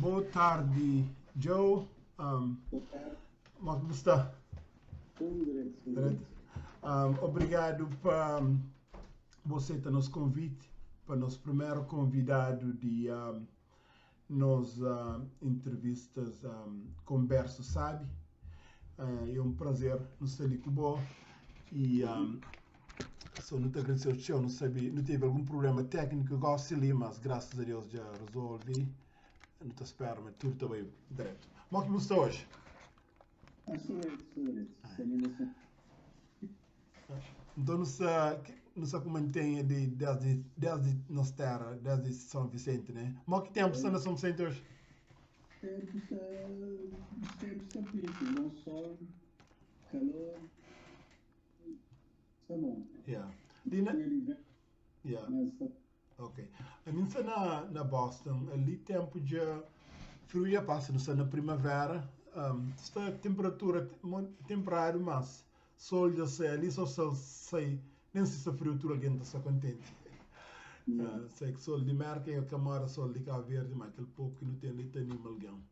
Boa tarde, Joe. Um, Boa tarde, como é que você está? tudo direito, tudo Direito? direito. Obrigado por você ter nosso convite, para nosso primeiro convidado de nos entrevistas Converso Sabe. É um prazer nos estar ali com você. E só não te agradecer o não sabia, não teve algum problema técnico, gosto ali, mas graças a Deus já resolvi. Não te espero, mas tudo está bem direto. Como é que você está hoje? Ah, estou direito, estou direito. Sem animação. Então, não sei como mantém de, desde nossa terra, desde São Vicente, né? Mas que tempo está na São Vicente hoje? Tempo está, tempo está pico, bom sol, calor, está bom. Yeah. Dina, Tinha inverno, yeah, mas está. ok. A mim está na Boston, ali tempo de frio já passa, não está na primavera, está a temperatura temporária, mas sol já sai ali, só sol sai, nem se está frio, tudo alguém está contente. Yeah. Sei que sol de Merca é que mora sol de Cabo Verde, mas aquele pouco que não tem ali tem anima alguém.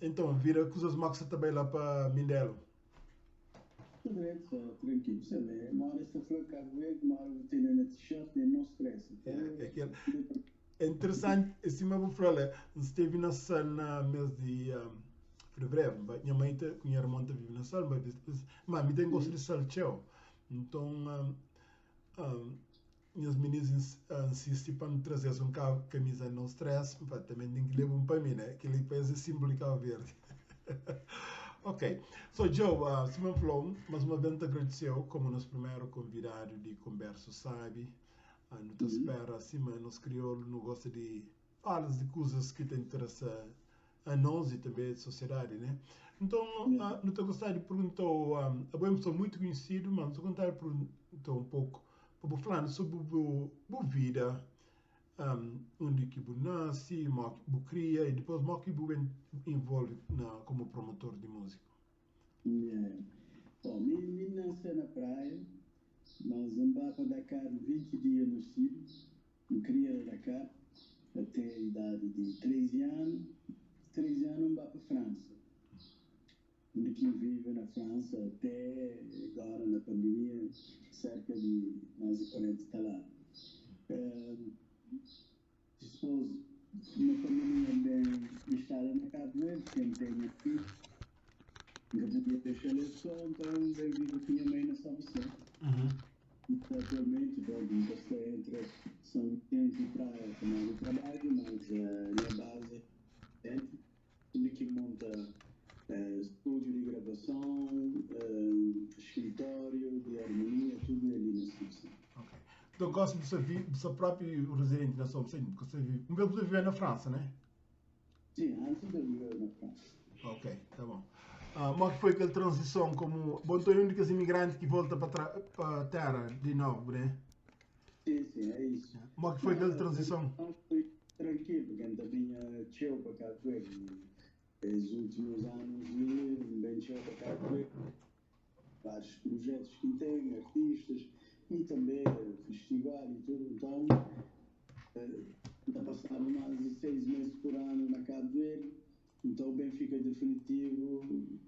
Então, vira que os Max também lá para Mindelo. Estou direito, está tranquilo. Você vê, uma hora está frio, Cabo Verde, uma hora vou ter na t-shirt, nem não stress. Então, É, é, aquele, é interessante, assim mesmo falei, esteve na sala na mês de fevereiro, minha mãe com minha irmã vive na sala, mas me tem gosto de sal tchau. Então, minhas meninas insistem para me trazer um camisa não stress, pá, também tem que levar um para mim, né? Aquele país é símbolo de Cabo Verde. Ok, so Joe, Simon falou, mais uma vez te agradeceu como nosso primeiro convidado de Converso Sabe. Não te espera, assim, mas nosso crioulo não gosta de falar de coisas que te interessam a nós e também a sociedade, né? Então, não te gostaria de perguntar, a boa pessoa muito conhecido, mas não te gostaria de perguntar um pouco, para falar sobre a vida, onde que você nasce, como que você cria e depois como que você envolve como promotor de música. Yeah. Bom, me nasci na praia, mas andava para Dakar 20 dias no Chile, me cria na Dakar, até a idade de 13 anos. 13 anos vá para a França. Onde que vive na França até agora na pandemia, cerca de mais de 40 está lá. Depois, na pandemia, bem instalada na Cabo Verde, quem tem filho, nunca podia deixar ele só, então bem vivo com minha mãe na São Vicente. E atualmente, bom, estou entre São Vicente e Praia, também no trabalho, mas minha base é onde que monta estúdio de gravação, escritório de harmonia, tudo ali na São Vicente. Ok. Então, gosto de você de seu próprio residente na São Vicente, porque você vive, você vive na França, né? Sim, antes de viver na França. Ok, tá bom. Como é que foi aquela transição como... Bom, tu é o único imigrante que volta para a terra de novo, né? Sim, sim, é isso. Como é que foi aquela transição? Não, foi tranquilo, porque ainda vinha tchau para Cabo Verde. Os últimos anos bem tchau para Cabo Verde. Vários projetos que tem, artistas e também festival e tudo. Então, ainda passava mais de 6 meses por ano na Cabo Verde. Então o Benfica definitivo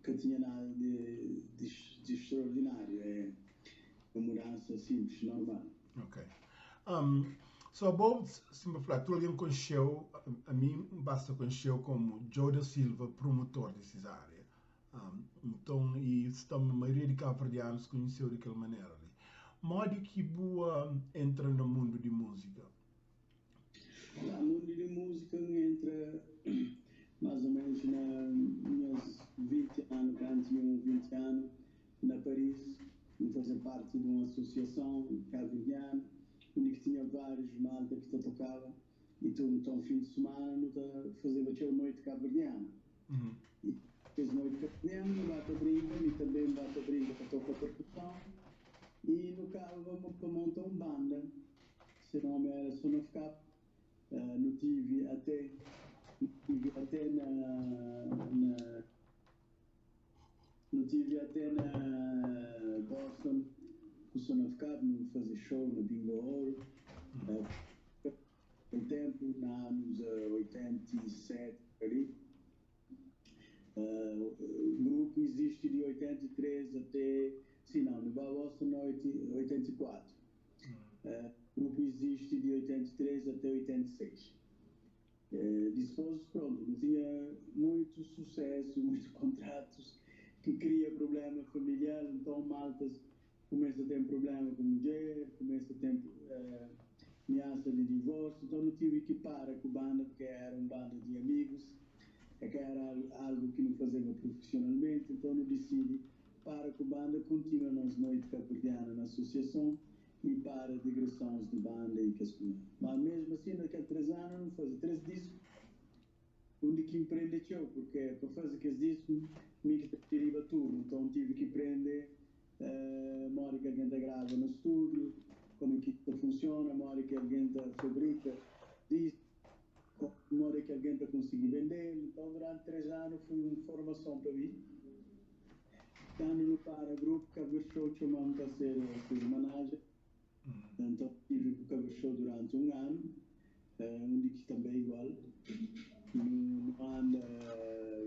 que tinha nada de extraordinário, é uma mudança simples, normal. Ok. So about sempre falar, tu alguém conheceu, a mim basta conheceu como Joe da Silva, promotor dessas áreas. Então, e estamos, a maioria de cabo-verdianos conheceu daquela maneira ali. Modo que boa entra no mundo de música? No mundo de música entra mais ou menos na meus 20 anos, quando tinha 20 anos, na Paris, fazer parte de uma associação cabo-verdiana, onde que tinha vários malta que te tocava, e tu, então, fim de semana, fazia a noite cabo-verdiana. E fez noite cabo-verdiana, bate a brinca, e também bate a brinca para tocar percussão, e no cabo vamos para montar uma banda, seu nome era Sonofcap, no tive até, tive até na, na, no tive até na Boston, com o Son of Cabo, no fazer show no Bingo Hall, um tempo. na anos 87 ali. Grupo existe de 83 até, sim, não, no ba Boston na 84. O grupo existe de 83 até 86. Depois, pronto, não tinha muito sucesso, muitos contratos, que cria problema familiar, então maltas começa a ter problema com mulher, começa a ter ameaça de divórcio, então não tive que parar com a banda, porque era uma banda de amigos, é que era algo que não fazia profissionalmente, então não decidi para com a banda, continua nas noites cabo-verdianas na associação e para digressões de banda e que as coisas. Mas mesmo assim, naqueles 3 anos, não fazia três discos, onde que empreende eu, porque para fazer aqueles discos, me que teria tudo, então tive que aprender modo que alguém grava no estúdio, como é que isso funciona, modo que alguém fabrica disco, modo que alguém conseguir vender. Então, durante 3 anos foi uma formação para mim. Quando no para grupo, Cabo Show chamou-me para ser o manager. Então, tive com o Cabo Show durante um ano, onde que também é igual. No anda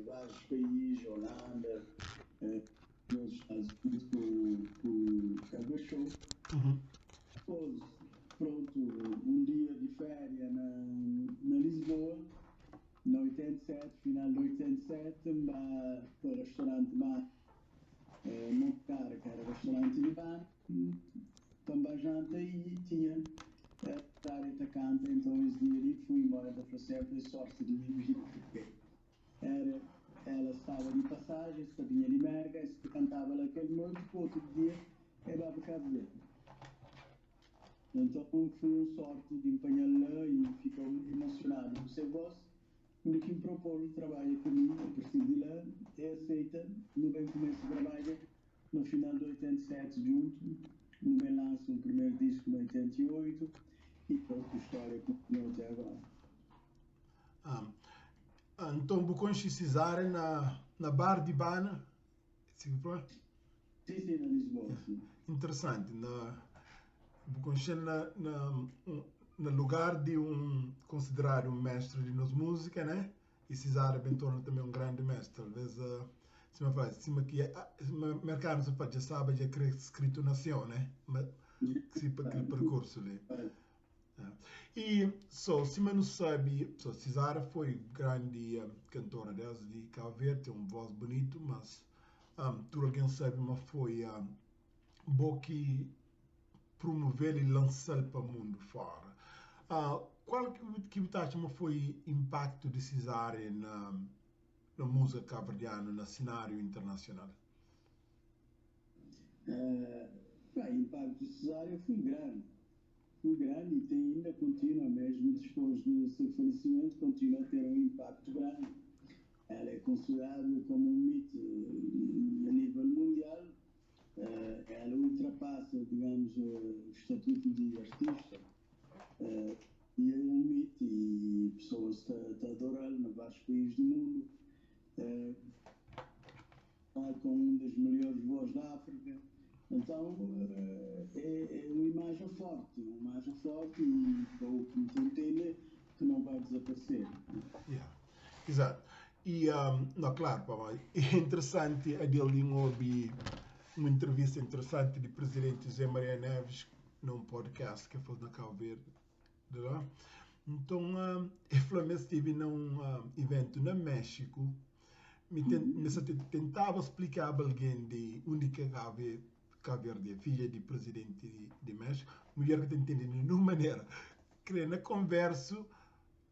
vários países, Holanda, nos Estados Unidos com o Cabo Show. Depois, pronto, um dia de férias na Lisboa, na 87, final de 87, para o restaurante lá, Monte que era o restaurante de bar, também janta e tinha a área canta, então esse dia ali fui embora para sempre, sorte de minha vida, porque era, ela estava de passagem, vinha de Merga, cantava lá aquele noite, o outro dia era para Cabo Verde. Então foi uma sorte de empenhá-la e ficou emocionado com seu voz. O que me propôs o trabalho comigo, a partir de lá, é aceita, no bem começo o trabalho, no final de 87 junto, no bem lança o primeiro disco em 88 e pronto, a história continua até agora. Ah, então, você conhece Cesária na Bar de Bana? Sim, sim, na Lisboa, sim. Interessante. Você na lugar de um considerado um mestre de nossa música, né? E Cesária bem torna também um grande mestre. Talvez, se me faz, se me que mercado se faz, já sabe, já escrito nação, né? Mas se para aquele percurso ali. E só, se não sabe, so, Cesária foi grande cantora desde Cabo Verde, tem uma voz bonita, mas tudo alguém sabe, mas foi bom que promover e lançar para o mundo fora. Qual que você acha que foi o impacto de Cesária na música cabo-verdiana, no cenário internacional? Bem, o impacto de Cesária foi grande. Foi grande e tem, ainda continua, mesmo depois do seu falecimento, continua a ter um impacto grande. Ela é considerada como um mito a nível mundial. Ela ultrapassa, digamos, o estatuto de artista. E é um mito e pessoas estão a adorá-lo em vários países do mundo. Está com uma das melhores vozes da África. Então é uma imagem forte e o que me entende que não vai desaparecer. Yeah. Exato. E, não, claro, pá, é interessante, a dele ouvi uma entrevista interessante do presidente José Maria Neves num podcast que fez na Cabo Verde. Lá. Então, ele falou que esteve num evento no México, me, ten, me tentava explicar a alguém de onde que Cabo Verde, filha de presidente de México, mulher que não entende de nenhuma maneira. Que na conversa,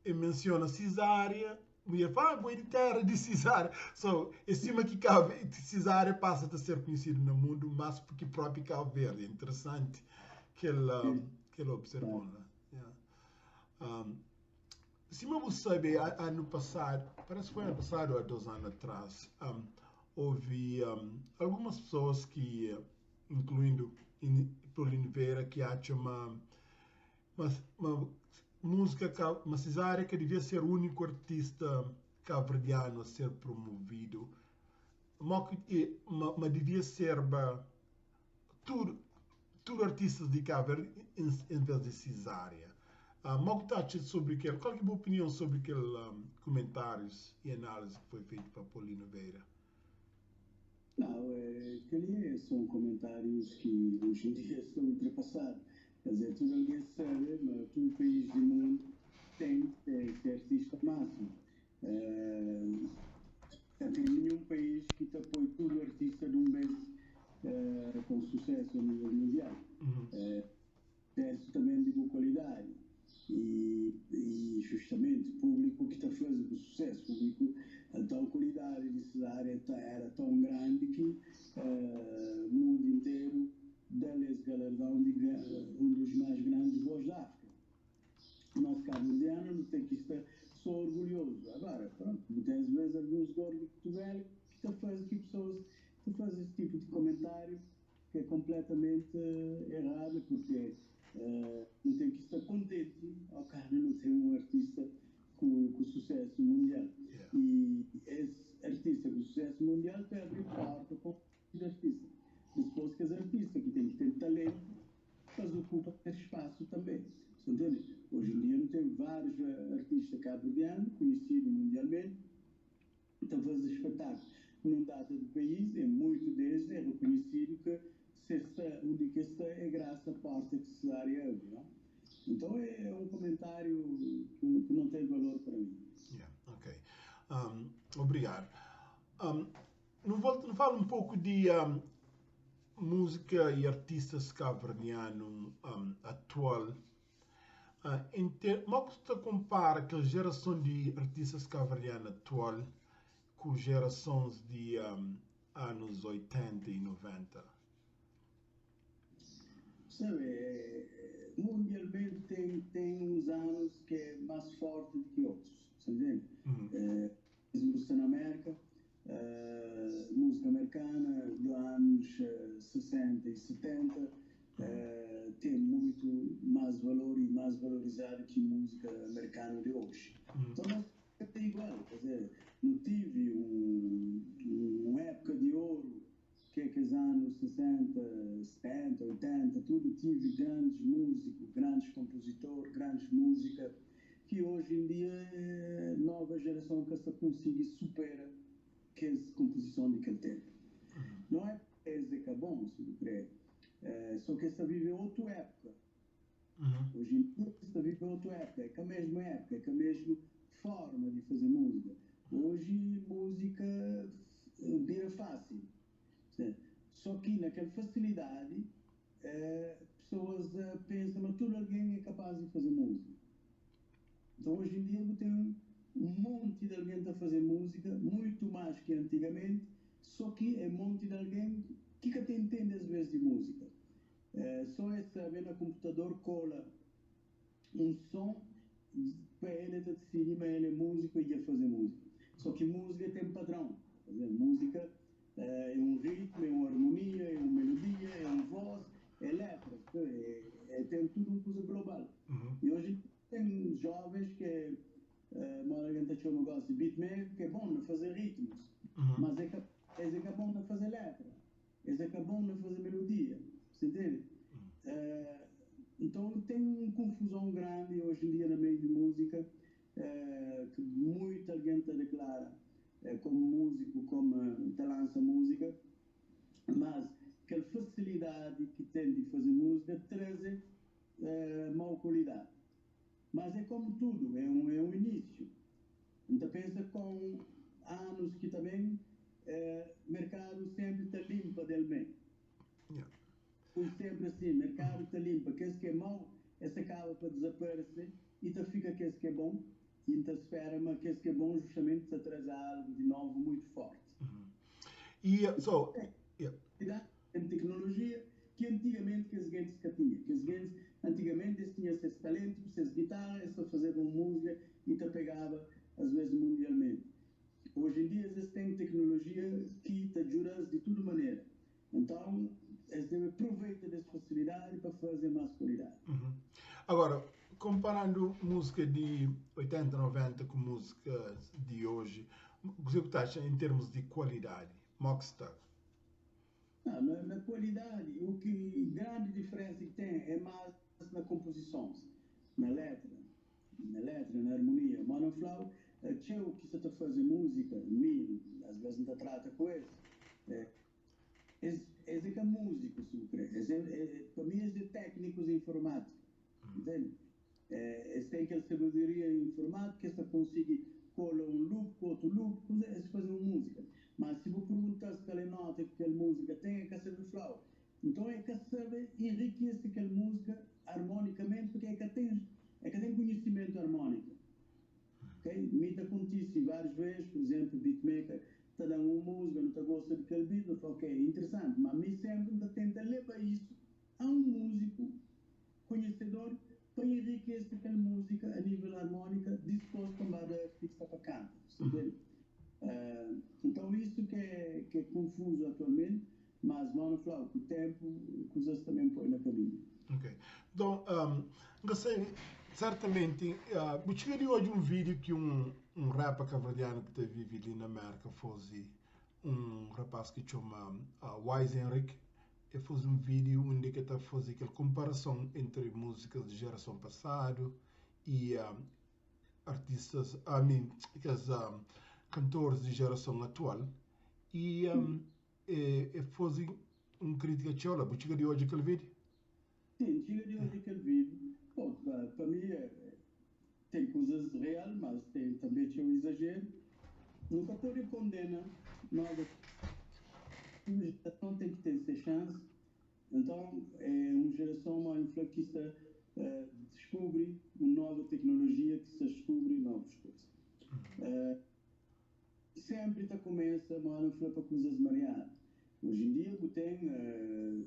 e menciona Cesária, mulher fala, ah, vou de terra de Cesária. So, acima que Cabo, Cesária passa a ser conhecido no mundo, mas porque próprio Cabo Verde. É interessante que ele observou. Né? Yeah. Se você sabe, ano passado, parece que foi ano passado ou há 2 anos atrás, houve algumas pessoas que, incluindo Pauline Vieira, que acham uma música, uma Cesária que devia ser o único artista cabo-verdiano a ser promovido, mas devia ser tudo, tudo artistas de Cabo Verde em vez de Cesária. Mo ku ta atxa sobri kel, kal ki é bu opinion sobri kel kumentárius i análise ki foi fetu pa Paulino Vieira? Não, aquele são comentários que hoje em dia estão ultrapassados. Quer dizer, tudo alguém sabe, mas todo país do mundo tem esse artista máximo. Não tem nenhum país que te apoie todo artista de um vez com sucesso a nível mundial. Sucesso também de boa qualidade. E justamente o público que está fazendo o sucesso, o público, então a qualidade de Cesária era tão grande que o mundo inteiro dá-lhe esse galardão de um dos mais grandes vozes da África. O nosso cabo-verdiano não tem que estar só orgulhoso. Agora, pronto, muitas vezes alguns gordos de cotovelo que está fazendo que pessoas que fazem esse tipo de comentário que é completamente errado, porque não tem que estar contente ao cara não tem um artista com sucesso mundial. E esse artista com sucesso mundial tem abrir porta para os artistas. Depois que os artistas que tem que ter talento, mas ocupa espaço também. Você entende? Hoje em dia não tem vários artistas cabo-verdianos conhecidos mundialmente, então fazem espetáculos num data do país, e muito deles é reconhecido que se está onde que está é graças à porta que Cesária abre, não? Então é um comentário que não tem valor para mim. Yeah, ok. Obrigado. Não fala um pouco de música e artistas cabo-verdiano atual. Como que você compara aquela geração de artistas cabo-verdiano atual com gerações de anos 80 e 90? Sabe, mundialmente tem uns anos que é mais forte do que outros, você entende? Mesmo na América, música americana dos anos 60 e 70 tem muito mais valor e mais valorizado que música americana de hoje. Então, nós é igual, quer dizer, não tive uma época de ouro que é que os anos 60, 70, 80, tudo tive grandes músicos, grandes compositores, grandes música, que hoje em dia nova geração que se consegue superar que a composição daquele tempo. Não é esse que é bom, se não crê, só que esta vive outra época. Hoje em dia esta vive outra época, é que a mesma época, é que a mesma forma de fazer música. Hoje música vira fácil. Só que naquela facilidade, pessoas pensam que todo alguém é capaz de fazer música. Então hoje em dia eu tenho um monte de alguém a fazer música, muito mais que antigamente, só que é um monte de alguém que até entende às vezes de música. Só é saber no computador cola um som para ele decidir, mas ele é músico e ia fazer música. Só que música tem padrão. Quer dizer, música é um ritmo, é uma harmonia, é uma melodia, é uma voz, é letra, tem tudo uma coisa global. E hoje tem jovens que a gente chama gosta de beatmaker, que é bom na fazer ritmos, mas é que é bom na fazer letra, é que é bom na fazer melodia, você entende? Então tem uma confusão grande hoje em dia no meio de música, que muita gente declara como músico, como te lança música, mas aquela facilidade que tem de fazer música traz mau qualidade. Mas é como tudo, é um início. Então pensa com anos que também mercado sempre está limpa del meio. Foi sempre assim, mercado está limpa, aquele que é mau, esse acaba para desaparecer e então fica aquele que é bom. E então espera, mas aquele que é bom justamente te traz algo de novo muito forte. Tem tecnologia que antigamente que as gentes que tinha, que as gentes antigamente eles tinham esse talento, essas guitarras, só faziam música e te pegava às vezes mundialmente. Hoje em dia eles têm tecnologia que te ajuda de toda maneira. Então eles devem aproveitar dessa facilidade para fazer mais qualidade. Agora, comparando música de 80, 90 com música de hoje, o que você acha em termos de qualidade? Mockstar? Não, na qualidade, o que grande diferença que tem é mais na composição. Na letra, na letra, na harmonia. Mas não falo, txeu ki sa ta faze música, mi, às vezes N ta trata ku es, es, es é ka músico, se bu kre. Es é, é, pa mi es é técnicos informáticos, entende? Es ten kel sabedoria informática, es ta konsigi kola un loop ku otu loop, kuze, es faze un música. Mas si bu pergunta-s kal é nota ki kel música ten, é ka sabe fla-u. Nton é ka sabe enrikese kel música harmonicamente, porque é ka ten conhecimento harmónico. Ok? Mi ta kontise várias vezes, por exemplo, beatmaker ta dando uma música, não ta gosta daquele beat, não fala, ok, interessante, mas mi sempre ta tenta levar isso a um músico conhecedor para enriquecer aquela música a nível harmônica, disposto também da artista para cantar. Entende? Então isso que é confuso atualmente, mas mano fala, com o tempo, coisas também põe na caminho. Ok. Então, você, certamente, eu hoje um vídeo que um rapper cabo-verdiano que vive ali na América fez, um rapaz que chama Wise Henrique, ele fez um vídeo onde que está fazendo aquela comparação entre músicas de geração passada e artistas, I mean, aqueles cantores de geração atual e fez um crítica tchola. Você chega de hoje aquele vídeo? Sim, chega de hoje aquele vídeo. Bom, para mim tem coisas real, mas tem também tinha um exagero. Nunca pode condenar nova geração, tem que ter essa chance. Então, é uma geração mais que está, descobre uma nova tecnologia, que se descobre novas coisas. Sempre tá começa, mano, para coisas variadas. Hoje em dia, tem,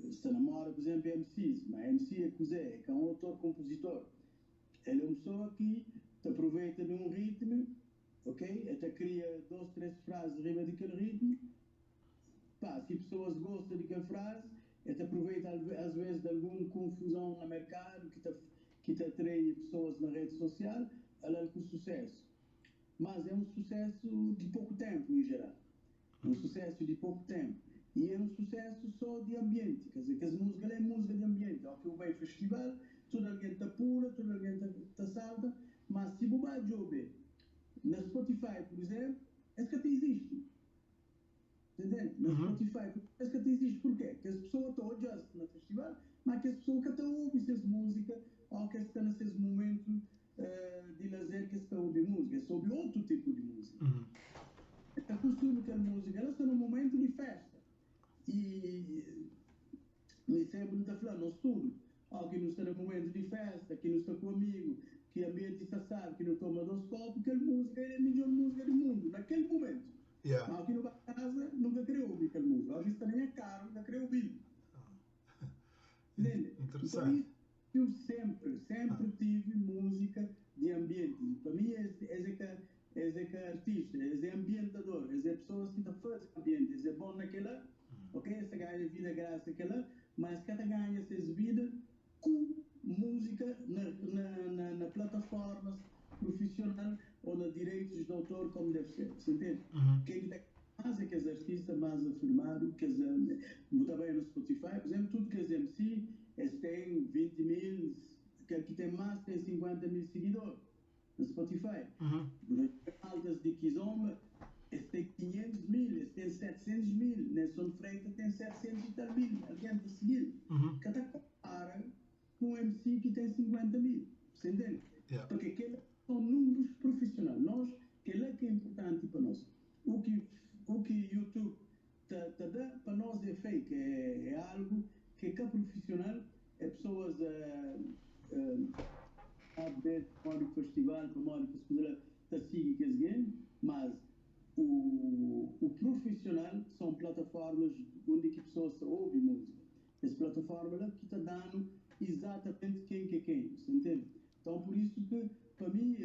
está na moda, por exemplo, MCs, mas MC é coisa, é que é um autor, compositor. Ele é uma pessoa que te aproveita de um ritmo, ok? Até cria duas, três frases riba daquele ritmo. Pá, se pessoas gostam daquela frase, até aproveita às vezes de alguma confusão no mercado que te atrai pessoas na rede social, ela é com sucesso. Mas é um sucesso de pouco tempo, em geral. Um sucesso de pouco tempo. E é um sucesso só de ambiente, quer dizer, que as músicas é música de ambiente. Ao que eu vai festival, toda alguém está pula, toda alguém está salta, mas se você vai jogar na Spotify, por exemplo, esse que até existe. Entende? Na Spotify, esse que até existe. Por quê? Porque as pessoas estão just no festival, mas que as pessoas que estão a ouvir essas músicas ou que estão nesses momentos de lazer que estão a ouvir música, é sobre outro tipo de música. Está costume aquela música, ela está no momento de festa. E me sempre está falando, nós tudo. Oh, que não está no momento de festa, que não está com amigo, que ambiente está sabe, que não toma dois copos, aquela música é a melhor música do mundo, naquele momento. Mas aqui não vai a casa, nunca queria ouvir aquela música. Aqui está nem carro, nunca queria ouvir. Entende? Interessante. Então, eu sempre, sempre tive música de ambiente. Para mim, esse é que é artista, esse é ambientador, esse é pessoa que está fazendo ambiente, esse é bom naquela, ok? Esse ganha vida graças àquela, mas cada ganha essas vida com música na plataformas profissional ou na direitos de autor como deve ser, você entende? Quem está mais é que os artistas mais afirmados, que botar bem no Spotify, por exemplo, tudo que é MC, eles têm 20 mil, aquele que tem mais tem 50 mil seguidores no Spotify. Altas de Kizomba, esse tem 500 mil, esse tem 700 mil, Nelson Freitas tem 700 e tal mil, alguém te seguir. Cada compara com um MC que tem 50 mil, você entende? Porque aqueles são números profissionais. Nós, aquilo é que é importante para nós. O que YouTube te dá, para nós é fake, é algo que é profissional, é pessoas a ver para o festival, para o que te siga que game, mas o profissional são plataformas onde que pessoas ouvem música. Essa plataforma lá que está dando exatamente quem que é quem, você entende? Então, por isso que, para mim,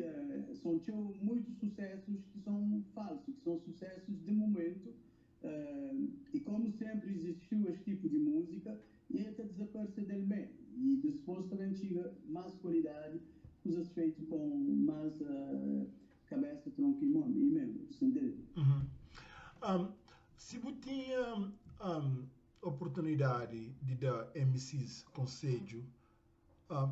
são muitos sucessos que são falsos, que são sucessos de momento, e como sempre existiu este tipo de música, e até desaparecer dele bem. E depois também chega mais qualidade, coisas feitas com mais cabeça, tronco e mão, e membros, você entende? Se você tinha oportunidade de dar MCs conselho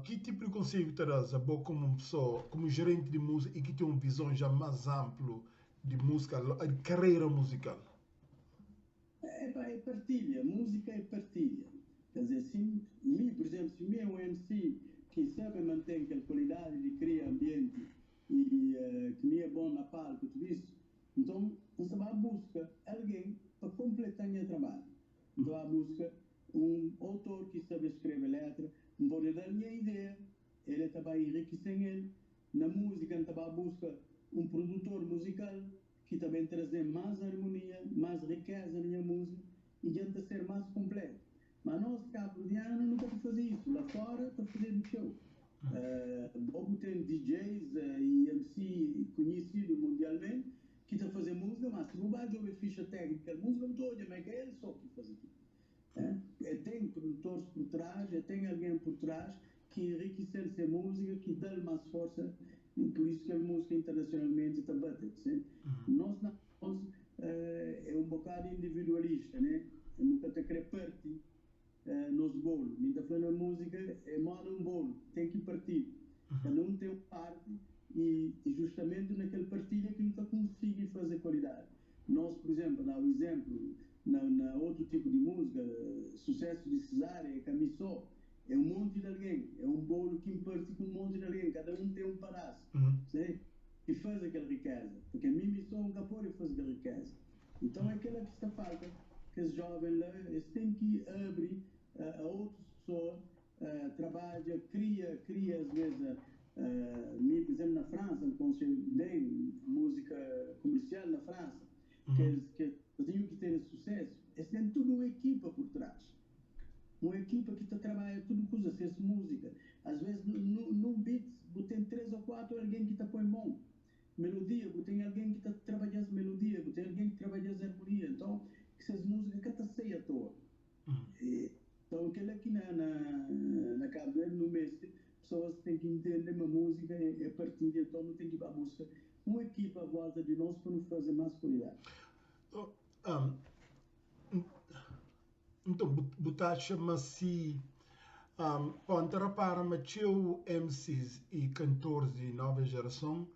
Ki tipu di konsedju ta da-s abo komu un pesoa, komu jerenti di múzika i ki ten un vizon já más anplu di múzika, di karera muzikal? Epá, é partilha, múzika é partilha. Quer dizer, si mi, por exemplo, si mi é um MC ki sabe mantém kel qualidade di kria ambienti i ki mi é bom na palco tudo isso, nton N sta ba buska algen pa kompleta nha trabalhu. N ta ba buska un autor ki sabe skrebe letra, N pode da-l nha ideia, el e ta ba enrikisen el. Na múzika N ta ba buska un produtor muzikal ki ta ben traze-m más armonia, más rikeza na nha múzika i dja N ta ser más konpletu. Ma nos kabuverdianu nu ka ta faze isu, la fora ta fazedu txeu. Bo bu ten DJs i MC kunhisidu mundialmenti ki ta faze múzika, ma si bu ba djobe fixa téknika di kel múzika bu ta odja ma é ka el so ki faze tudu. E ten produtores pur trás, e ten algen pur trás ki enrikise-l se múzika, ki da-l más forsa i pur isu kel múzika internasionalmenti ta bate. Nos na nos é un bokadu individualista, né? Nu ka ta kre parti nos bolu. Mi N ta fla na múzika é moda un bolu, ten ki partidu. Kada un ten un parti i justamentu na kel partilha ki nu ta konsigi faze kualidadi. Nos, pur izénplu, pa da-u izénplu, na otu tipu di múzika, susésu di Cesária é ka mi sô, é un monti di algen, é un bolu ki N parti ku un monti di algen, kada un ten un padás, se, ki faze kel rikéza, purke mi, mi sô, N ka pode faze kel rikéza. Nton, é kel-la ki sta falta kes jóven la, es ten ki abri a otus pesoa Trabadja, kria, kria as ves mi por exemplo na França n konxe bem música comercial na França kes kes rapazinho ki tene sucesso es ten tudo um equipa por trás um equipa ki ta trabadja tudo kuza ses música as ves num beat bu ten 3 ou 4 alguém ki ta poi mon melodia bu ten alguém ki ta trabadjas melodia bu ten alguém ki trabadjas harmonia então ses música ka ta sai a toa. Então kel-la ki na Cabo Verde nu meste, pessoas ten ki intende ma música é partilha, então nu ten ki ba busca un equipa à volta di nos pa nu faze más qualidade. Nton bu ta atxa ma si Bom, N ta rapara ma txeu MCs i kantores di nova jerason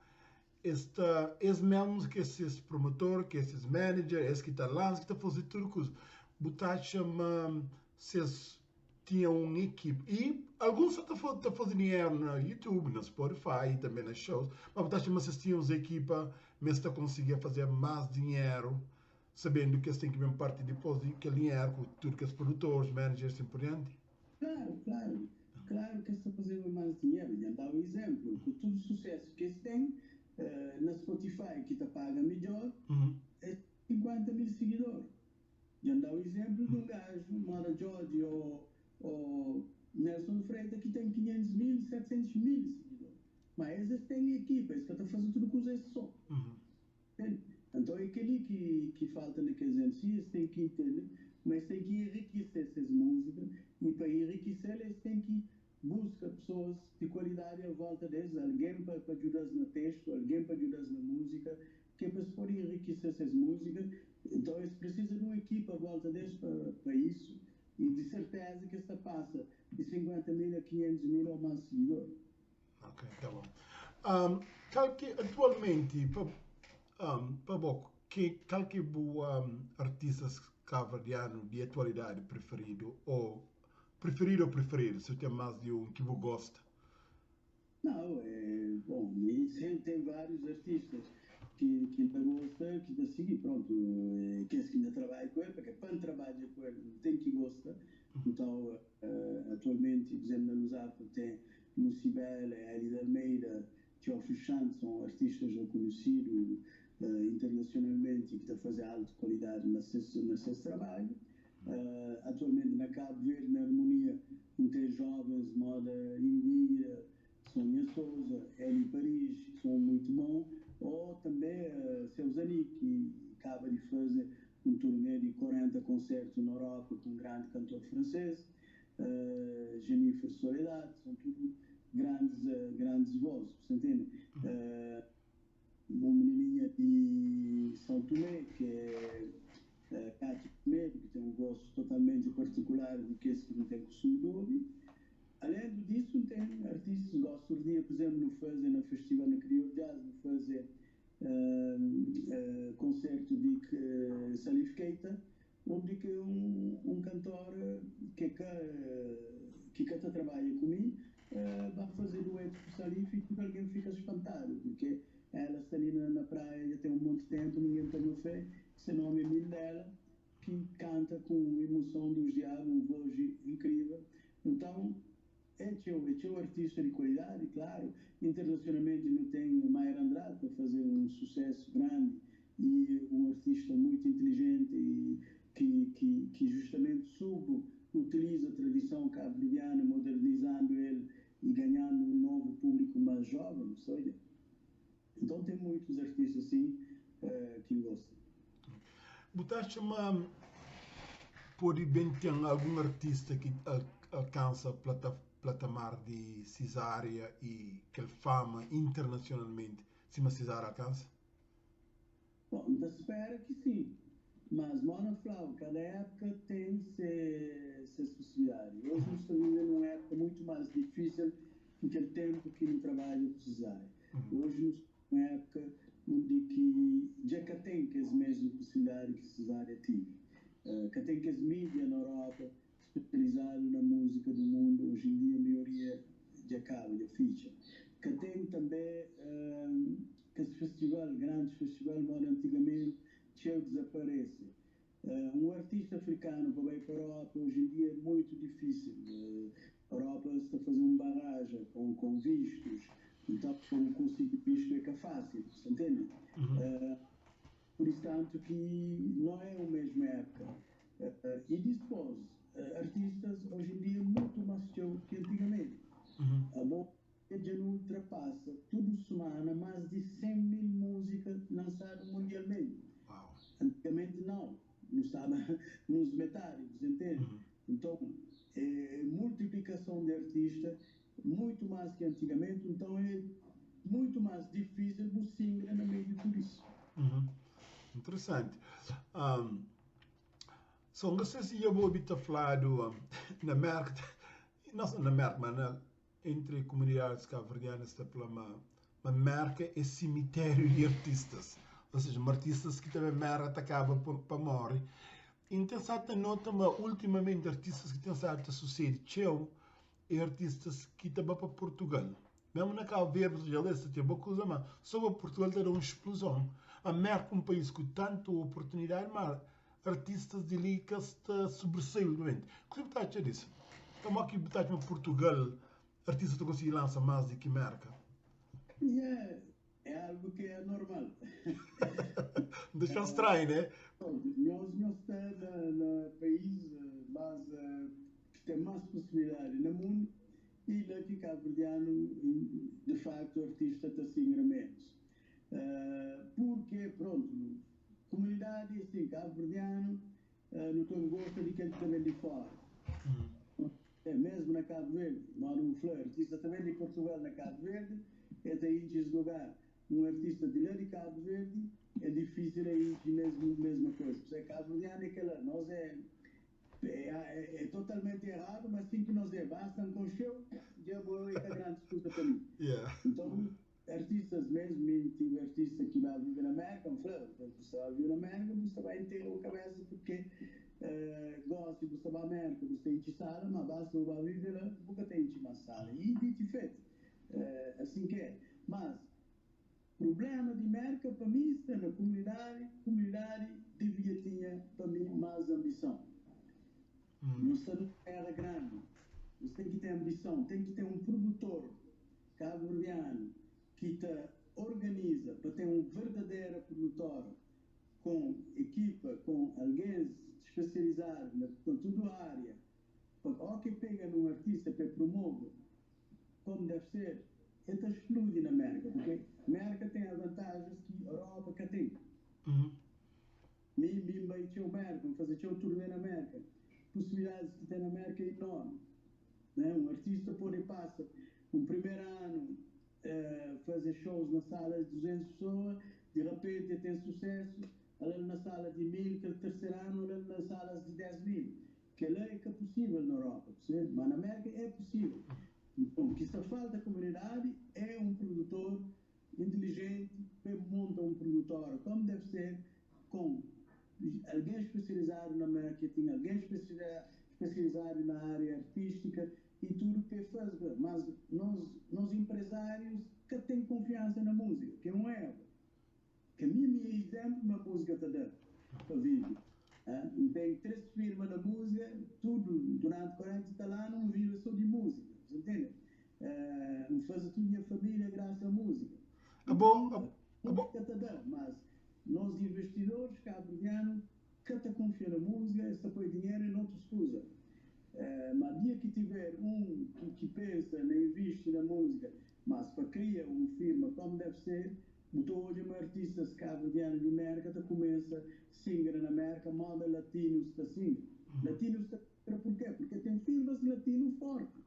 Es ta es mesmus ki é ses promotor, ki é ses manager, es ki ta lansa, ki ta faze tudu kuza. Bu ta atxa ma si es tinha un ekipa, i alguns sa ta faze dinheru na YouTube, na Spotify i tanbe na shows, ma bu ta atxa ma si es tinha uns ekipa ma es ta konsigia faze mas dinheru, sabendu ki es ten ki ben parti dipos di kel dinheru ku tudu kes produtores, managers, sin pur dianti? Klaru, klaru. Klaru ki es ta fazeba más dinheru. Dja N da-u izénplu, ku tudu susésu ki es ten na Spotify, ki ta paga midjór, es ten 50 mil sigidor. Dja N da-u izénplu di un gaju móda Djodje ô Nelson Freitas ki ten 500 mil, 700 mil sigidor. Má es, es ten ekipa, es ka ta faze tudu kuza es sô. Entende? Anton é kel-li ki falta na kes MC, es ten ki intende ma es ten ki enrikise ses múzika y pa enrikise-l es ten ki buska pesoas di kualidadi a volta des, algen pa djuda-s na testu, algen pa djuda-s na múzika, ki é pa es pode enrikise ses múzika. Enton es prisiza di un ekipa a volta des pa isu y di serteza ki es ta pasa di 50 mil a 500 mil ou más sigidor. Ok, tá bom. Kal ki atualmenti pa pa bo ki kal ki bu artistas kabuverdianu di atualidadi preferidu ou preferidu ou preferidu si ten mas di un ki bu gosta? Não, é, bom, mi ten vários artistas ki N ta gosta, ki ta sigui, pronto, é kes ki N ta trabadja ku el, porque pa N trabadja ku el N ten ki gosta, então atualmenti, por exemplo, na Lusafro ten Lucibela, Hélida Almeida, Teófilo Chante são artistas reconhecidos internacionalmente ki ta faze altu qualidade na ses trabalho. Atualmente na Cabo Verde, na Harmonia, nu ten jovens moda Indira, Sonia Souza, Eli Paris, ki são muito bom, ou també Seuzani, ki kaba di faze un turnê di 40 concerto na Europa ku un grandi cantor francês. Jennifer Soledad, são tudo grandes, grandes vozes, você entende? Uma menininha de São Tomé, que é Cátia Semedo, que tem um gosto totalmente particular de que esse que não tem costume de ouvir. Além disso, tem artistas, gosto de dia, por exemplo, no fazer no Festival na Crioulo Jazz, no fazer concerto de Salif Keita, onde que um cantor que canta trabalha comigo vai fazer dueto com Salif e tudo alguém fica espantado, porque ela está ali na praia já tem um monte de tempo, ninguém toma fé, seu nome é Mindela, que canta com emoção dos diabos, um voz incrível. Então, é teu artista de qualidade, claro. Internacionalmente não tem Mayra Andrade para fazer um sucesso grande e um artista muito inteligente e que justamente sub utiliza a tradição cabo-verdiana, modernizando ele e ganhando um novo público mais jovem, sabe? Então tem muitos artistas assim que gostam. Botaste uma pode bem ter algum artista que alcança patamar de Cesária e que fama internacionalmente, se uma Cesária alcança? Bom, espero que sim. Mas, Mona Flau, cada época tem suas possibilidades. Hoje nós estamos vivendo uma época muito mais difícil do que o tempo que no trabalho com Cesária. Hoje nós estamos numa época onde que já que tem que as mesmas possibilidades que Cesária teve. Que tem que as mídias na Europa especializado na música do mundo, hoje em dia a maioria já acaba, já ficha. Que tem também que esse festival, grandes festivais, mas antigamente, cheio desaparece. Um artista africano para ir para a Europa hoje em dia é muito difícil. A Europa está a fazer uma barragem com vistos, então como conseguir visto é que é fácil, você entende? Por isso tanto que não é a mesma época. E depois, artistas hoje em dia muito mais que antigamente. A boa já não ultrapassa, toda semana, mais de 100 mil músicas lançadas mundialmente. Uau. Antigamente não estava nos metades, você entende? Então, é multiplicação de artistas, muito mais que antigamente, então é muito mais difícil o single no meio de tudo isso. Interessante. So, não sei se eu vou ouvir falar do, na América, não só na América, mas entre comunidades cabo-verdianas está pela uma marca é cemitério de artistas. Ou seja, artistas que também merda atacava para morrer. Então, sabe, nota, mas ultimamente artistas que têm certa sucede, tchau, é artistas que também para Portugal. Mesmo na Cabo Verde, já leste, tem boa coisa, mas só para Portugal terá uma explosão. A América é um país com tanta oportunidade, mas artistas de ali que está sobressaindo ultimamente. O que você acha disso? Como é que está em Portugal, artistas que conseguem lançar mais do que América? Yeah, é algo que é normal. Deixa estranho, né? Nós estamos no país mais, que tem mais possibilidade no mundo e lá que cabo-verdiano, de facto, o artista está assim menos. Porque, pronto, comunidade, assim, cabo-verdiano, não tem gosto de quem também de fora. É, mesmo na Cabo Verde, mora um flor, artista também de Portugal na Cabo Verde, é daí de lugar. Um artista de lá de Cabo Verde é difícil aí de mesmo, mesma coisa. Porque Cabo Verdeano é aquela, nós é totalmente errado, mas sim que nós é, basta um show, já vou é a grande disputa para mim. Então, artistas mesmo, tive artista que vai viver na América, um flor, você vai viver na América, você vai ter a cabeça porque gosta de você vai América, você tem de sala, mas basta você vai viver lá, nunca tem de uma sala. E de feito, assim que é. Mas, problema de América, para mim, está na comunidade, comunidade devia ter, para mim, mais ambição. Não está numa era grande. Você tem que ter ambição, tem que ter um produtor cabo-verdiano que te organiza para ter um verdadeiro produtor com equipa, com alguém especializado na, com toda a área, para o que pega num artista para promove como deve ser, ele explode na América, porque a América tem as vantagens que a Europa que tem. Mi vai tinha América, fazer tinha um turnê na América. Possibilidades que tem na América é enorme. Né? Um artista pode passar um primeiro ano fazer shows na sala de 200 pessoas, de repente tem sucesso, ali na sala de 1000, que o terceiro ano ali na sala de 10 mil. Que lá é que é possível na Europa, percebe? Mas na América é possível. Então, o que está falta à comunidade é um produtor inteligente que monta um produtor como deve ser, com alguém especializado na marketing, alguém especializado na área artística e tudo que faz. Mas nós empresários que têm confiança na música, que é um erro. Que a mim, é exemplo, uma música está dando para viver. Tem três firmas na música, tudo, durante 40 anos não vive só de música, você entende? Faz tudo minha família graças à música. Ah, bom, ah, bom. Tá dando, mas nós investidores cabo-verdianos que te confia na música, se põe dinheiro e não te escusa. Mas dia que tiver um que pensa, nem investe na música, mas para criar uma firma como deve ser, botou hoje uma artista cabo-verdiano de América, te começa singer na América, moda latino está singer. Latino está por quê? Porque tem firmas latino forte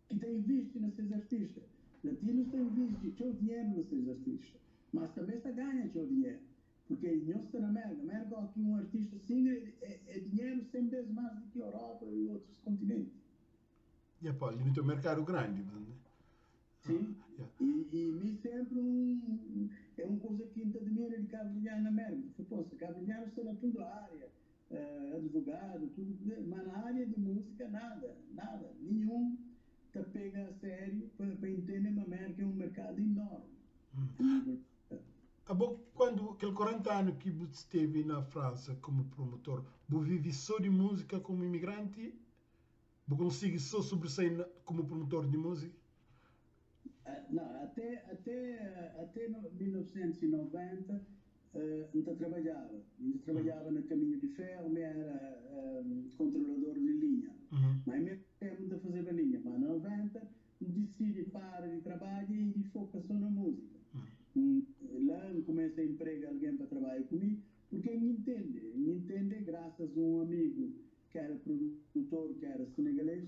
que tem investe nesses artistas. Latinos têm investido seu dinheiro nesses artistas, mas também está ganhando seu dinheiro. Porque nós está na América. América, aqui um artista singer é dinheiro 100 vezes mais do que a Europa e outros continentes. E pá, limita o mercado grande, né? Sim. E me sempre é uma coisa que ainda admiro de Cabo Verdeano na América. Porque, Cabo Verdeano está na toda a área, advogado, tudo, mas na área de música nada, nada. Nenhum te pega a sério para entender que a América é um mercado enorme. Ah, bom, quando aquele 40 anos que você esteve na França como promotor, você vive só de música como imigrante? Você consegue só sobressair como promotor de música? Não, até 1990 ainda trabalhava. Ainda trabalhava no caminho de ferro, era controlador de linha. Mas mesmo tempo ainda fazia linha. Mas em 90 decidi parar de trabalho e foca só na música. Lá começa a empregar alguém para trabalhar comigo, porque me entende. Me entende graças a um amigo que era produtor, que era senegalês,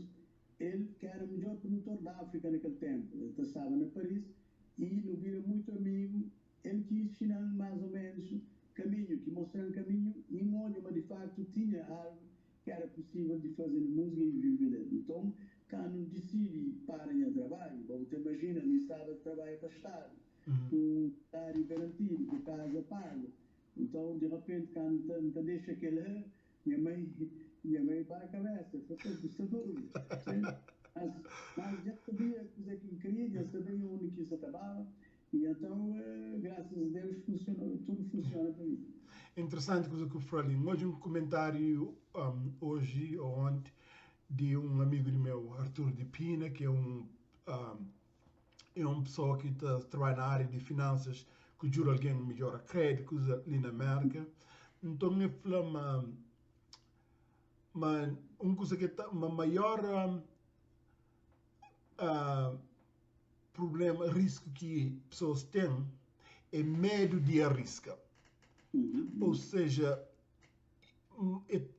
ele que era o melhor produtor da África naquele tempo. Ele estava na Paris e não vira muito amigo, ele que ensinando mais ou menos caminho, que mostrando caminho, e um olho, mas de facto tinha algo que era possível de fazer música e viver. Então, quando decidi parar em trabalho, você imagina, não estava de trabalho para Estado, um salário garantido, com casa paga. Então, de repente, quando te deixa aquele, minha mãe para a cabeça, foi doido. Mas já sabia o que queria, já sabia onde que isso acabava, e então, graças a Deus, funcionou, tudo funciona para mim. Interessante coisa que o falei. Hoje um comentário, hoje ou ontem, de um amigo meu, Arthur de Pina, que é uma pessoa que trabalha na área de finanças, que jura alguém melhora crédito ali na América. Então, ele falou, mas uma coisa que tá, uma maior problema, risco que pessoas têm é medo de arriscar. Ou seja,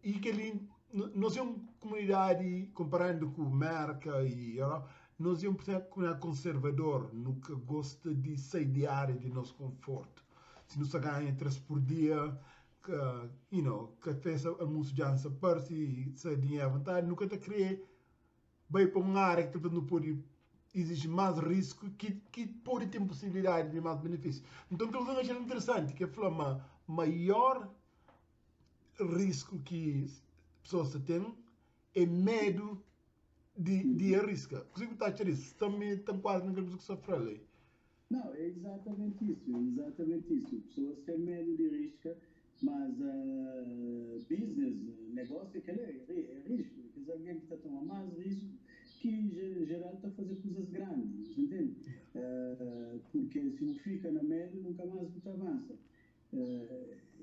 e que ele, nós é uma comunidade, comparando com a América e Europa, nós é uma comunidade conservadora, nunca gosta de sair de área de nosso conforto. Se não se ganha 3 por dia, que, you know, café, almoço, jantar, parte, se dinheiro à vontade, nunca te crê bem para uma área que não pode exigir mais risco, que pode ter possibilidade de mais benefício. Então, aquilo que eu acho interessante, que é falar, maior risco que pessoas têm é medo de arriscar. O que você está a dizer isso? Também está quase naquilo que você fala ali. Não, é exatamente isso, é exatamente isso. Pessoas têm medo de risco, mas business, negócio, aquele é risco. Quer dizer, alguém que está a tomar mais risco que em geral está a fazer coisas grandes, entende? Porque se não fica na média, nunca mais você avança.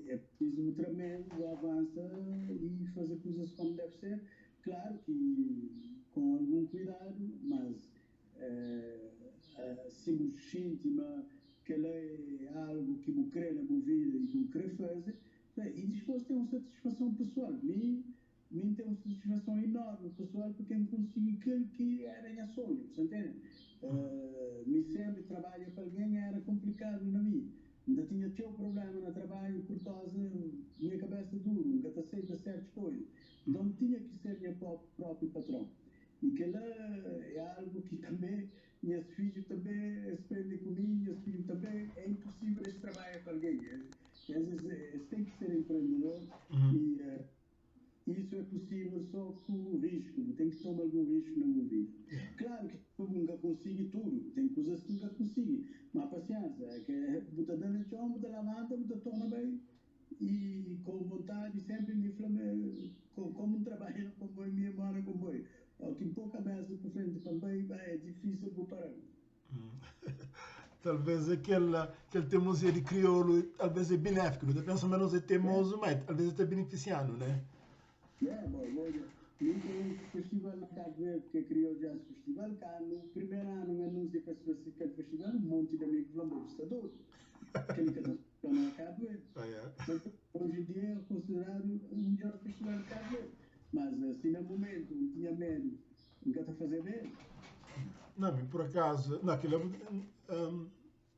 É preciso muito medo, avança e fazer coisas como deve ser. Claro que com algum cuidado, mas se você sente que ela é algo que você crê na minha vida e que você quer fazer, e depois tem uma satisfação pessoal. Mim tem uma satisfação enorme pessoal porque eu consegui aquilo que era minha sonho, você entende? Me sempre trabalha para alguém era complicado na mim. N ta tinha txeu prubléma na trabadju purkauza nha kabésa duru, N ka ta seita sértus koza. Nton, N tinha ki ser nha própi patron. I kel-la é algu ki tanbê nhas fidju tanbê es prende ku mi. Nhas fidju tanbê, é inposível es trabadja pa algen. Es ten ki ser enprendedor i Isso é possível só ku risku, bu ten ki toma algun risku na bu vida. Klaru ki bu nka konsigi tudu, ten kuzas ki nka konsigi, ma pasiensa, é ke bu ta da na txon, bu ta labanta, bu ta torna bai i ku vontadi. Sempri mi fla ma komu N trabadja na konboiu, mi é mora na konboiu, o ki N po kabesa pa frenti pa N bai, bai é difisil bu paral. Talvez aquel teimosia di crioulo, talvez é benéfico. Nu ta pensa ma nos é teimoso, mas talvez ta beneficiando, né? Yeah, boy, olha, nunca um festival na Cabo Verde que é Crioulo Jazz Festival, cá no primeiro ano um anúncio que aquele festival, um monte de amigos falaram, "Bom, está doido, aquele que está na Cabo Verde." Ah, yeah. Hoje em dia é considerado o melhor festival de Cabo Verde. Mas assim, no momento, não tinha medo, nunca está fazendo bem. Não, por acaso, não, aquilo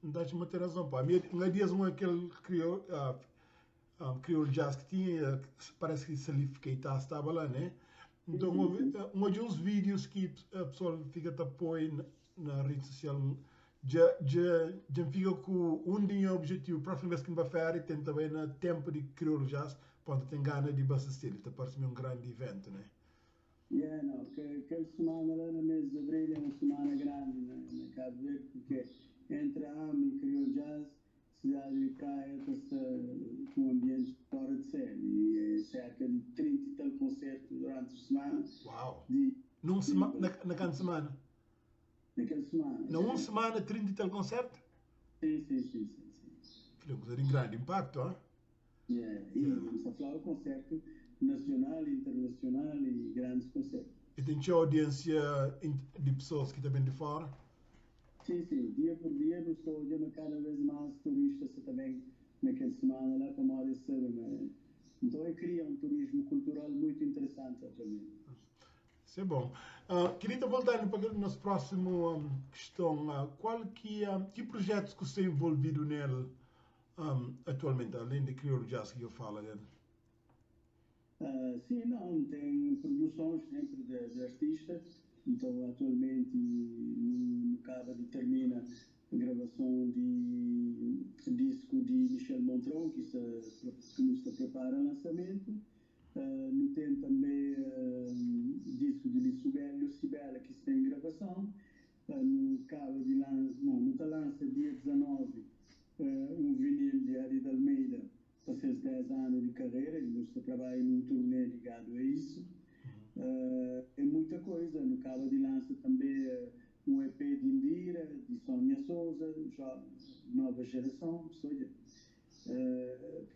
não dá-te ter razão, pá. Minha dias um aquele crioulo jazz que tinha, parece que Salif Keita estava lá, né? Então, houve um uns vídeos que a pessoa fica a apoio na rede social, já fica com um dia objetivo, próxima vez que vai férias, tem também na tempo de crioulo jazz, quando tem gana de assistir, então parece-me um grande evento, né? Yeah, não, que, aquela semana lá no mês de abril é uma semana grande na Cabo Verde, porque entre a AM e Crioulo Jazz, cidade de praia está com um ambiente fora de série. E é cerca de 30 e tal concertos durante a semana. Uau! Na cada semana? Naquela semana. Na uma semana, 30 e tal concerto? Sim. Que coisa de grande impacto, hein? Yeah. E vamos a falar de concerto nacional, internacional e grandes concertos. E tem audiência de pessoas que também de fora? Sim. Dia por dia, nós estamos olhando cada vez mais turistas também naquela semana lá para modo de né? Então, cria um turismo cultural muito interessante atualmente. Isso é bom. Queria voltar para o nosso próximo questão. Que projetos que você é envolvido nele atualmente, além de Crioulo Jazz que eu falo dele? Sim, não, tem produções sempre de artistas. Então, atualmente, no Cabo de termina a gravação de disco de Michel Montrond, que está prepara o lançamento. No tem também disco de Lissubello Sibela, que está em gravação. No Cabo de lança, não, no lança dia 19, um vinil de Ari de Almeida, para seus 10 anos de carreira, e nós trabalha num turnê ligado a isso. É muita coisa. No Cabo de lança também um EP de Indira, de Sônia Souza, já nova geração, seja,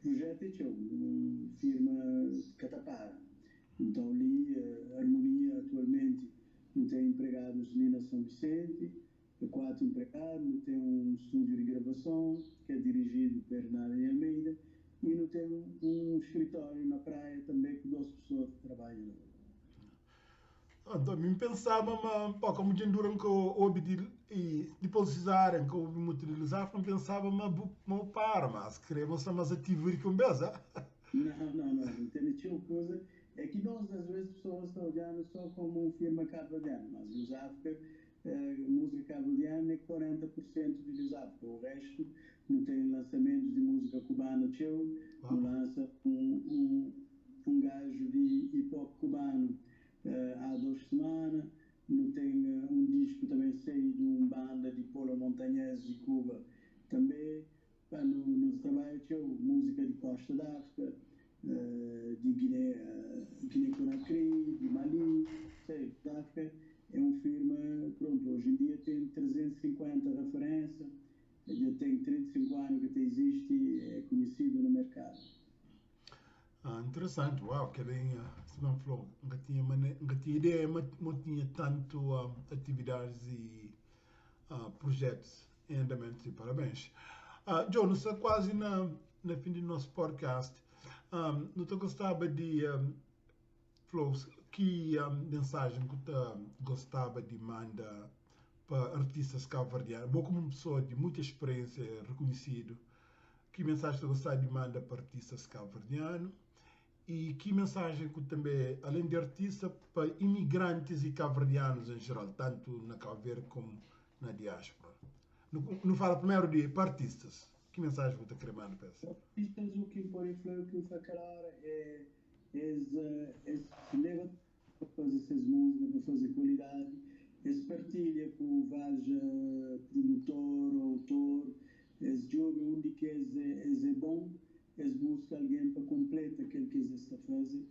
projeto é teu, firma Catapara. Então ali, Harmonia atualmente não tem empregados ali na São Vicente, 4 empregados, tem um estúdio de gravação que é dirigido por Hernani Almeida e não tem um escritório na praia também com 2 pessoas que trabalham lá. Então, me pensava, mas, pô, como de enduro que eu ouvi de, e depois usarem, que eu ouvi muito de usar, não pensava, mas, mas para, mas queremos ser mais ativo que um beijo, ah? Não, tem nenhuma coisa. É que nós, às vezes, pessoas estão olhando só como uma firma cabo-verdiana, mas Lusafrica, música cabo-verdiana é 40% de Lusafrica, o resto não tem lançamentos de música cubana, teu, não lança um gajo de hip-hop cubano. Há 2 semanas, não tem um disco também saído de uma banda de Polo Montanhês de Cuba também. Pá, no trabalho tinha música de Costa da África, de Guiné, Guiné-Conakry, de Mali, sei, da África. É uma firma, pronto, hoje em dia tem 350 referências, já tem 35 anos que existe e é conhecido no mercado. Ah, interessante, uau, que bem, se não falou, nunca tinha ideia, mas não tinha tanto atividades e projetos em andamento, e parabéns. Joe, nós estamos quase na fim do nosso podcast. Não te gostava de, falou, que mensagem que te gostava de mandar para artistas cabo-verdianos? Bom, como uma pessoa de muita experiência, reconhecido, Ki mensajen bu gostaba di manda pa artistas kabu-verdianu e ki mensajen ki tanbe, alén di artista, pa imigrantis e kabu-verdianus en jeral, tantu na Cabo Verde komu na diáspora? Nu fala primeru di pa artistas. Ki mensajen bu ta kre manda pa es? Artistas, o ki N pode fla, ki N fla kel ora, é es leba pa faze ses múzika, pa faze kualidadi, es partilha ku várius produtor, autor, es djobe undi ki es é bon, es buska algen pa konpleta kel ki es sta faze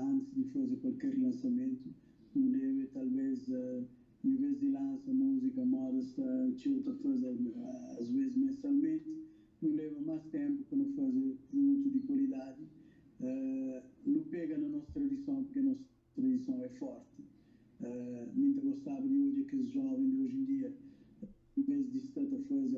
antis di faze kualker lansamentu. Nu debe, talvez, en vez di lansa múzika moda sta txeu ta faze, às vezes mensalmenti, nu leba más tempu pa nu faze produtu di kualidadi. Nu pega na nos tradison, porque nos tradison é forti. Mi ta gostaba di odja kes jovens di hoje em dia, en vez di sta ta faze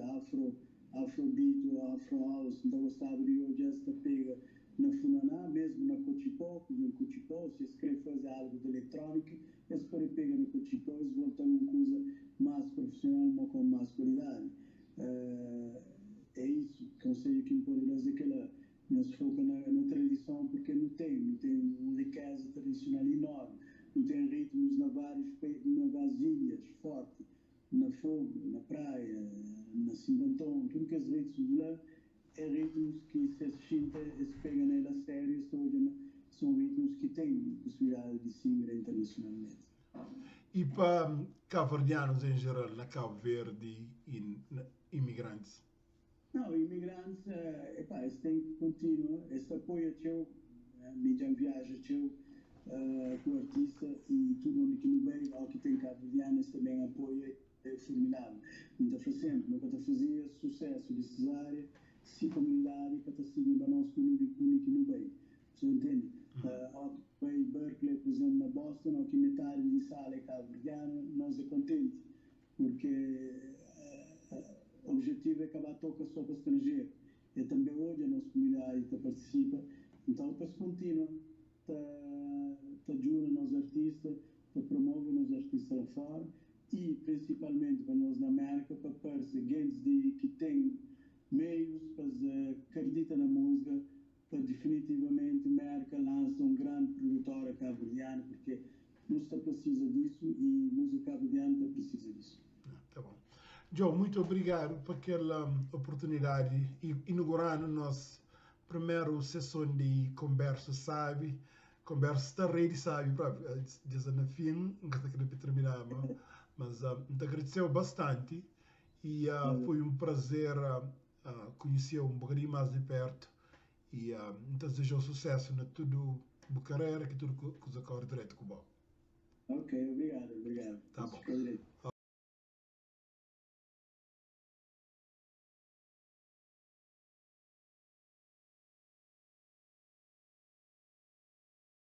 afrobeat ou afro house, N ta gostaba di odja es ta pega na funaná, mesmo na cotxipó, por exemplo, cotxipó, se es kre faze algo de eletrónica, es pode pega na cotxipó, es volta num coisa mais profissional, mas com mais qualidade. É isso, conselho que me pode dar é que ela nos foca na tradição, porque não tem uma riqueza tradicional enorme, não tem ritmos na várias ilhas, forte, na Fogo, na Praia, na Santo Antão, tudo que os ritmos lá é ritmos que se sinta, se pega nela a sério, estou olhando, são ritmos que têm possibilidade de singra internacionalmente. E pa cabo-verdianos em geral, na Cabo Verde e imigrantes? Não, imigrantes, epá, eles têm que continuar, esse apoio teu, mídia viaja teu, com o artista e tudo onde que não vem, ao que tem cabo-verdianos também apoia, é formidável. Então, sempre, nunca te fazia sucesso de cesárea, se comunidade que está seguindo a nosso que não vem. Você entende? Ao que vem Berklee, por exemplo, na Boston, ao que metade de sala é cabo-verdiano, nós é contente, porque o objetivo é acabar toca só para estrangeiro. E também hoje a nossa comunidade tá participa, então depois continua, tá ajuda nos artistas, tá promove nos artistas lá fora e principalmente para nós na América, para aparecer gente que tem meios para acredita na música, para definitivamente a América lança um grande produtor cabo-verdiano, porque música precisa disso e música cabo-verdiana precisa disso. Ah, tá bom. Joe, muito obrigado por aquela oportunidade e inaugurando nossa primeira sessão de conversa, sabe? Conversa está rede, sabe? Desde no fim, não queria terminar, mas te agradeceu bastante e foi um prazer conhecer um bocadinho mais de perto e te desejo sucesso na tudo a carreira, que tudo coisa corre direito com o bom. Ok, obrigado, obrigado. Tá bom.